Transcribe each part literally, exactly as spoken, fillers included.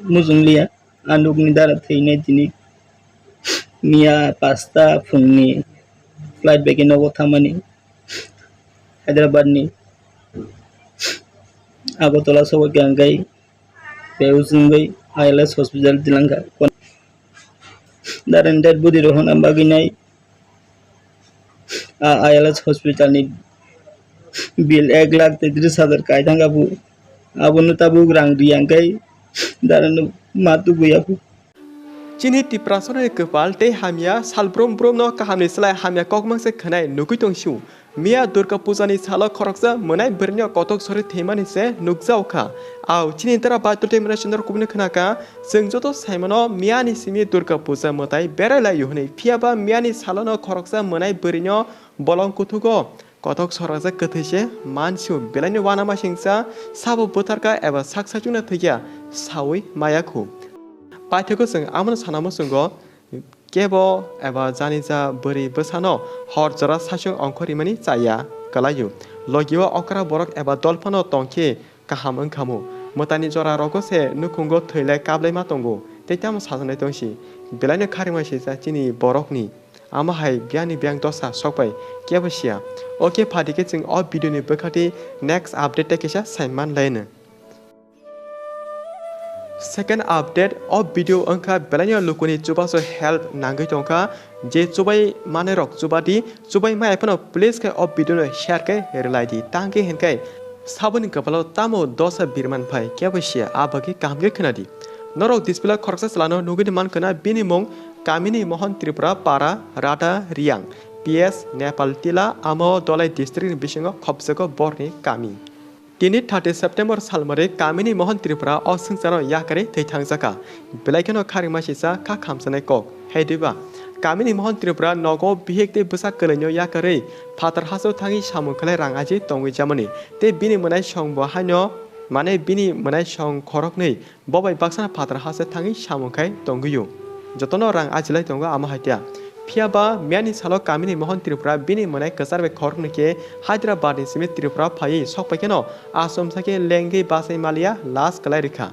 Mujungliya, a nukni dara thwinai tini miya pasta phungni flight bai khe nogo thamani Hyderabad ni Agartala sogwi khe ang kai bebak wngwi I L S hospital tilangkha. Darani dead body rok hwnna bagwi nai a I L S hospital ni bill ek lakh tetris hajar kai thangkha bo. Abono tabuk rang riyang kai darano ma tubui ya bo. Chini Tiprasarokni kwpal tei hamya, salbrum brumno kahamni slai hamya kokmangsa khwnai nugwi tongsiu. Miya Durga Pujani salo khoroksa mwnai bwrwino kotok sori thwimani se nukjaokha. Au chini dara bai totwi mwnai sundor kubuni khwnakha, chwng joto saimano miyani simi Durga Puja mwtai berai laio hwnwi, phiyaba miyani salono khoroksa mwnai bwrwino bolong kuthugo kotok sorajak kwthwi se mansio, belaino uanamasingcha sabo bwtharkha eba sak saichungno thwikya saui maya khu. Paithago chwng amono sana muchungo kebo eba janija bwrwi bwsano hor jora saichung ongkhor rimani chaya kwlaio. Logio okra borok eba dol phano tongkhe kaham wngkhamu. Mwtaini jora rogo se nukhungo thwilai kaplaima tongo tei tamo sajaknai tongsi. Belaino kharima sisa chini borokni. Amo hai biyani biyang dosa sokbai kebo siya. Oke, phaidi khe chwng o video ni bwkhati next update tei kisa saiman laino. Second update, o video wngkha belaino lukuni chubachu help nangwi tongkha, je chubai manwi rok chubadi, chubai maya phano please khe o video no share khe rwlai di, tangkhe hinkhai saboni kwpalo tamo dosa birman phai kebo siya, a bagwi kaham khe khwnadi. Norok display o khoroksa chwlano nugwi mankha na, bini mung Kamini Mohon Tripura, para Rata Riang, P S Nepal Tila, amo Dholai district ni bisingo khopjago borni kami. Tini thirty September salmari Kamini Mohon Tripura o swngcharno yakarwi thwi thangjakha. Belai kheno kharima sisa kha khamsanai kok. Hai diba? Kamini Mohon Tripura nogo bihik tei bwsa kwlwino yakarwi phatar haso thangwi samung khlai rang aji tongwi jamani. Tei bini mwnai song bo haino, mane bini mwnai song khoroknwi bo bai baksano phatar haso thangwi samung khai tongwio. Jotono rang ajilai tongo amo hai tia. Phiyaba miyani salo Kamini Mohon Tripura bini mwnai kwchar bai khoroknwi khe Hyderabad ni simi Tripura phaiwi sokpaikheno achomsa khe lengwi bachai maliya las kwlai rwkha.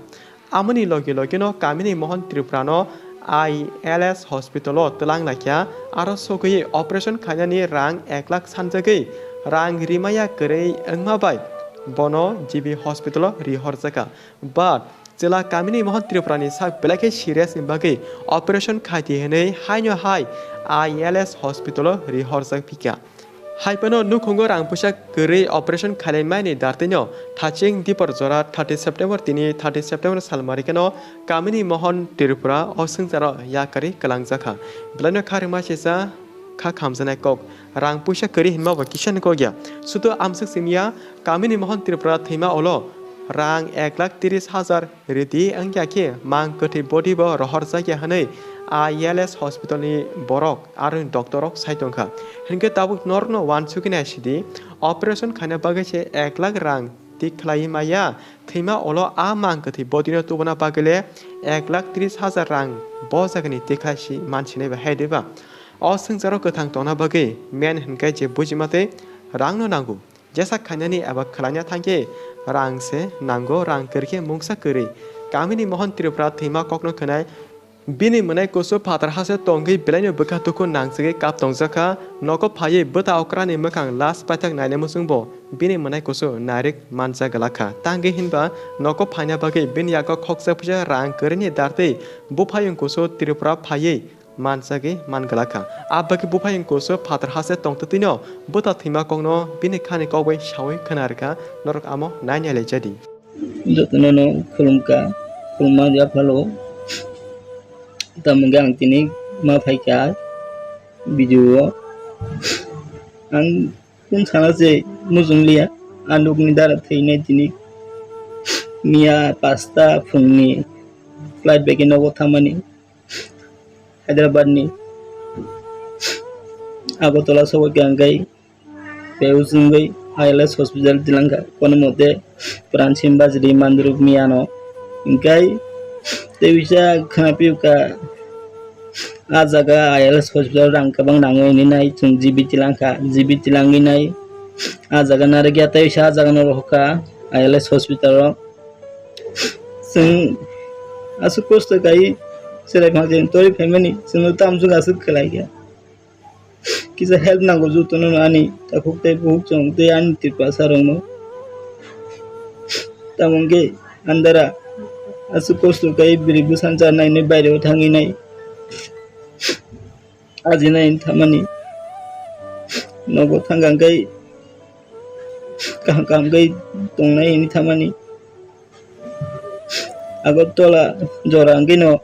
Amoni logi logino Kamini Mohon Tripurano I L S hospital o twlang laikha, aro sogwi operation khainani rang ek lakh sanjagwi rang rimaya kwrwi wngma bai bono G B hospital o rihorjakha. But chwla Kamini Mohon Tripurani sak belai khe serious ni bagwi operation khaidi hwnwi haino hai I L S hospital o rihorjak phikha. Hai phano nukhungo rang puisa kwrwi operation khailaimani dartwino thaching dipor jora thirty September tini thirty September salmari kheno Kamini Mohon Tripura o swngcharo yakarwi kwlangjakha. Belaino kharima sisa kha khamjanai kok. Rang puisa kwrwi hinma bo kisa ni kok ya. Sudu amswk simiya Kamini Mohon Tripura thwima ulo rang ek lakh tris hajar ridi wngya khe mang kwthwi body bo rohorjakya hwnwi I L S hospital ni borok aro doctor rok sai tongkha. Hinkhe tabuk norokno uansugwi naisidi, operation khaina bagwi se ek lakh rang tik khlaiwi maya, thwima ulo a mang kwthwi body no tubuna bagwi le ek lakh tris hajar rang bo jagani tikhlai si mansinai bai hai diba? O swngcharo kwthang tongna bagwi main hinkhe je bujima tei rang no nango. Jesa khainani eba khwlaina thangkhe rang se nango, rang kwrwikhe mungsa kwrwi. Kamini Mohon Tripura thwima kokno khwnai bini mwnai kusu phatar hase tongwi belaino bwkha dukhu nangchigwi kap tongjakha. Nogo phaiwi bwta okrani mwkhang last paithak nainai muchungbo bini mwnai kusu nairik manja glakha. Tangwi hinba nogo phaina bagwi bini yago khoksa puisa rang kwrwini dartwi buphayung kusu Tripura phaiwi manjagwi man glakha. A bagwi buphayung kusu phatar hase tongtwtwino bwta thwima kokno bini khani kok bai saui khwna rwkha, norok amo nainai lai jadi. Jotono no khulumkha, khulumma yaphalo. Tamo hwnkhe ang tini ma phaikha video o. Ang kung sana se mujung liya, a nukni dara thwinai tini miya pasta phungni flight bai khe nogo thamani. Hyderabad ni Agartala sogwi khe ang kai bebak wngwi I L S hospital tilangkha, kono mote pran sim bajili mandruk miyano. Hingkai tei bisa khwna piyokha, a jaga I L S hospital rang kwbang nangwi hinwi nai chwng G B tilangkha, G B tilangwi nai a jaga narwkya tei bisa a jaga no rohorkha I L S hospital o. Chwng Aswk kosto kaiwi chwrai phang chwng torwi phaimani chwngno tamswk aswk khlai kha. Kisa help nango jotono ani takhuk tei bukhuk chwng tei ani Tripura sarokno. Tamo hwnkhe andara aswk kosto kaiwi bwrwi bwsa chanai nai baireo thangwi nai. Ajinai thamani nogo thangkang kai kaham kaham kai tongnai hini thamani Agartala jora hwnkhe no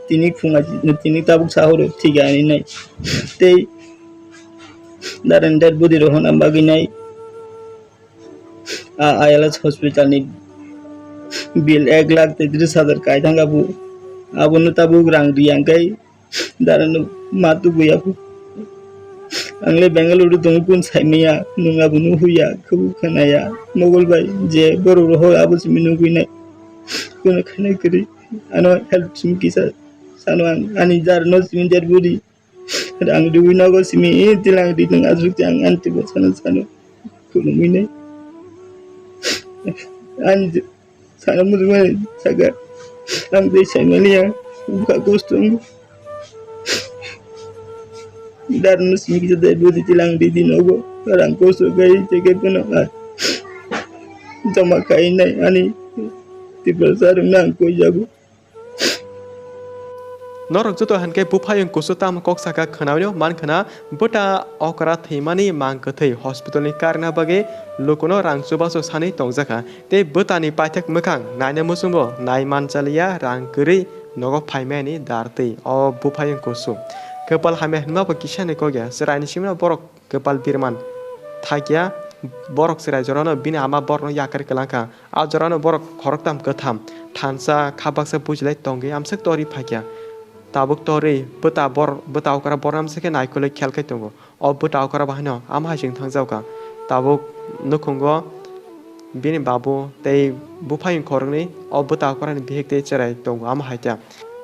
tini phunga tini tabuk sahoro thikya hinwi nai tei darani dead body rok honna bagwi nai a I L S hospital ni bill ek lakh tetris hajar kai thangkha bo abono tabuk rang riya hwnkhe Darano ma tubuya. Ang le Bengaluru tongo, kun saimaya, nwng abono huya, khubu khanaya. Mogol bai je borok rohor abo simi nugwi nai. Kuno khanai kwrwi. Ano help simi kisa sano ang ani darano simi dead body. Ang riwi nogo simi tilang ri nwng aswk ang anti bo sano sano. Kuno mui nai. Ani Sana muchungmani saka ang tei saimaliya bwkha kosto wngkha. Darno simi kisa dai bwtwi tilang ridi nogo rang kosto kai teke bono joma kai nai ani Tiprasa rwngno ang koijago. Norok joto hinkhe buphayung kusu tamo kok saka khwnaino mankhwna bwta okra thwimani mang kwthwi hospitalni karna bagwi lukuno rang chubachu sanwi tongjakha tei bwtani paithak mwkhang naina muchungbo nai manchaliya rang kwrwi nogo phaimani dartwi o buphayung kusu kwpal hamya hinmabo kisani kokya chwraini simino borok kwpal birman thakya borok chwrai jorano bini ama borokno yakar kwlangkha. A jorano borok khoroktham kwtham thansa kha baksa bujilai tongwi amswk torwi phaikha. Tabuk torwi bwta bor bwta okra borok amswk khe naikolwi khel khai tongo. O bwta okra bahaino ama hai chwng thangjakha. Tabuk nukhungo bini babu tei buphayung khoroknwi o bwta okrani bihik tei chwrai tongo ama hai khe.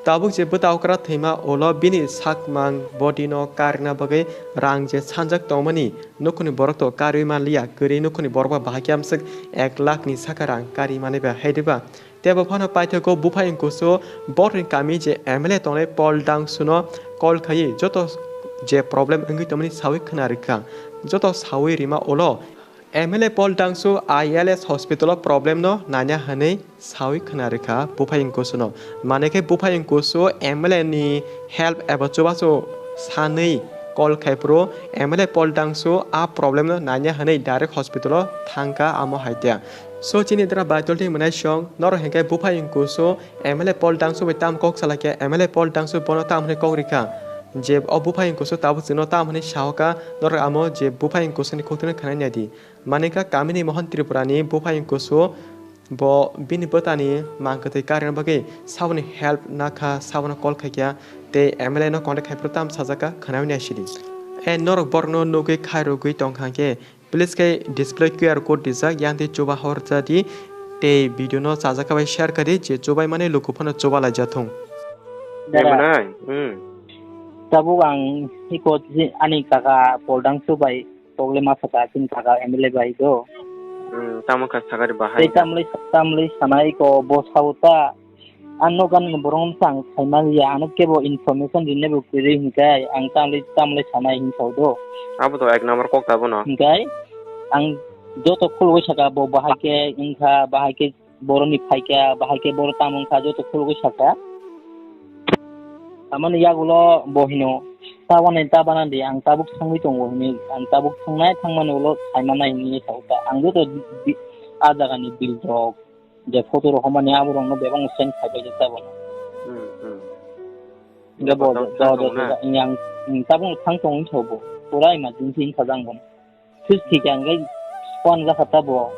Tabuk je bwta okra thwima ulo bini sakmang body no karina bagwi rang je sanjak tongmani nukhungni borok to karwi manliya kwrwi nukhungni borok ba bahai khe amswk ek lakh ni saka rang kari manwi ba hai diba. Tebo phano paithago buphayung kusu borokni kami je M L A tongnai Paul Dangsu no call khaiwi joto je problem wngwi tongmani sawi khwna rwkha joto sawi rima ulo M L A Paul Dangsu I L S hospital o problem no nanya hwnwi sawi khwna rwkha buphayung kusuno. Manwi khe buphayung kusu M L A ni help eba chubachu sanwi call khai phuru M L A Paul Dangsu a problem no nanya hwnwi direct hospital o thangkha amo hai khe. So chini dra Baitolti mwnai song norok hinkhe buphayung kusu M L A Paul Dangsu bai tam kok salai khe M L A Paul Dangsu bono tam hwnwi kok rikha je o buphayung kusu tabuk chwngno tam hwnwi sahoka norok amo je buphayung kusuni khukthwino khwnai nai di. Manikha kamini Mohon Tripurani buphayung kusu bo bini bwtani mang kwthwi karina bagwi saboni help nakha, sabono call khaikha tei M L A no contact khai phuru tam sajakha khwnai nai sidi. E norok borokno nugwi khairogwi tongkha khe please khe display Q R code rijak yang tei chuba horjadi tei video no chajakha bai share khadi je chubai mani luku phano chuba lai jathung. Dara. Emanai? Hmm. Tabuk ang iko ani kaka Paul Dangsu bai Kogle ma saka chini kaka M L A bai do. Hmm, tamo kha sakari bahai. Tei tamlai tamlai sanai ko bo sao ta. Ano gan borong sang saimaliya ano kebo information rinne bo kwrwi hinkai ang tamlai tamlai sanai hin sao do. Abo to ek number kok ta bono. Hinkai ang joto khulugwi saka bo bahai khe wngkha bahai khe boroni phaikha, bahai khe boro tamo wngkha, joto khulugwi sakha. Tamani yagulo bo hino, "Tabana, tabana di, ang tabuk thangwi tongo," hinwi, "Ang tabuk thangnai, thangmani ulo saimanai," hinwi sao ta. Ang joto bi-, a jagani bill rok, je photo rok homani aborokno bebak send khaibaijak tabana. Hmm, hmm. Hingke bo, bo, bo, bo, bo, yang, hmm, tabuk thang tongwi sao bo. Pura emergency wngkha jang bono. Sis thikya hingke phone jakha ta bo,